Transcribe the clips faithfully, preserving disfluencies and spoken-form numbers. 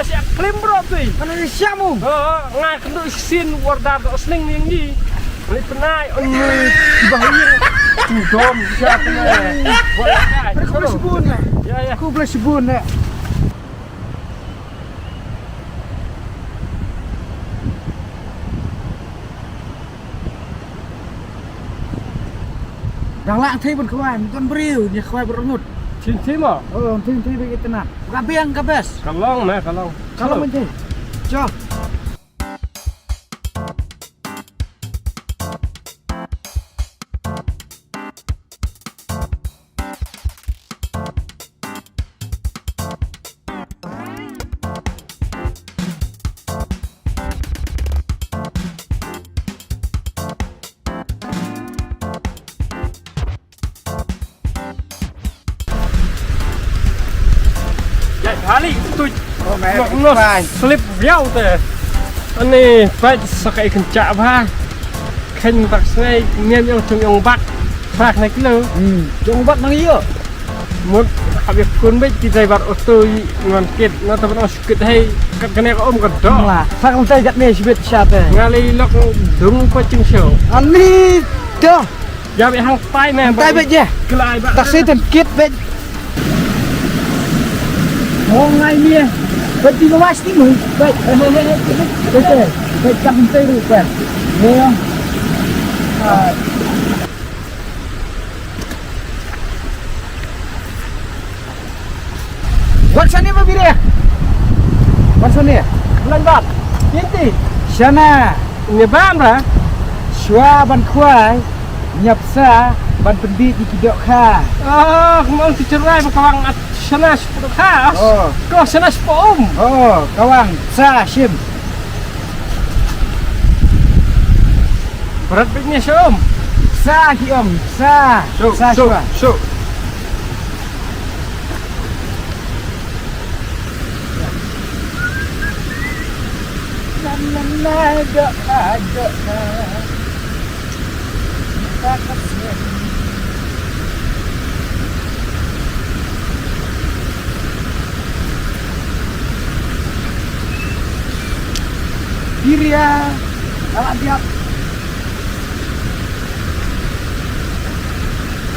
Siap klim bro tu. Mana ni siamu? Oh, ngai kena isin warda do sling ni ni. Ni penai on ni bahing. Dom siap ni. Boleh kai. Aku boleh sebun ya. Ya ya. Aku boleh sebun ya. Dang lah thei ban khwai, mun ton briew nia khwai bad rngut. Chin chin mo. Oh, thei thei bad itynnat. Ka biang ka best. Ka long na, ka long. Ka long thei. Cho. Jai hali tu. Oh, meh, slip viau te. Ani pait sakai kencak ba. Khen bak sngai niam yang chung yang bak. Bak na kilo. Hmm. Chung bak nang iyo. Mut habis kun bait ti driver auto i ngan kit na taban os kit hai kat kane ka om ka do. Lah, sak ntai kat ne sibit shat eh. Ngali lok dung pa ching show. Ani dah. Ya be hang tai me. Tai bait je. Kelai ba. Taksi ten kit bait. Hong ngai mia. Bait di mas ti mu. Bait. Bait. Bait kam te ru bait. Yo. Ah. Wat sani ba bire. Wat sani. Bulan bat. Inti. Shana. Ni bam ra. Shwa ban khwai. Nyap sa ban pendit di kidok kha. Ah, kemang ti cerai ba kawang at shana sepuluh kha. Oh. Ko shana sepuluh. Oh, kawang sa shim. Berat bit ni shum. Sa ki om, sa. Shuk, sa shuk, shwa. Shuk. Biria, ala biak.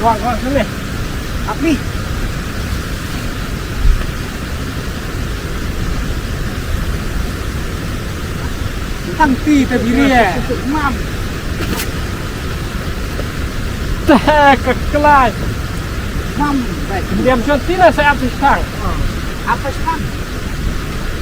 Wang, wang sini. Api. Tang ti ta biri eh. Mam. Teh kekelai. Mam, baik. Diam shon tina saya api sang. Apa sang?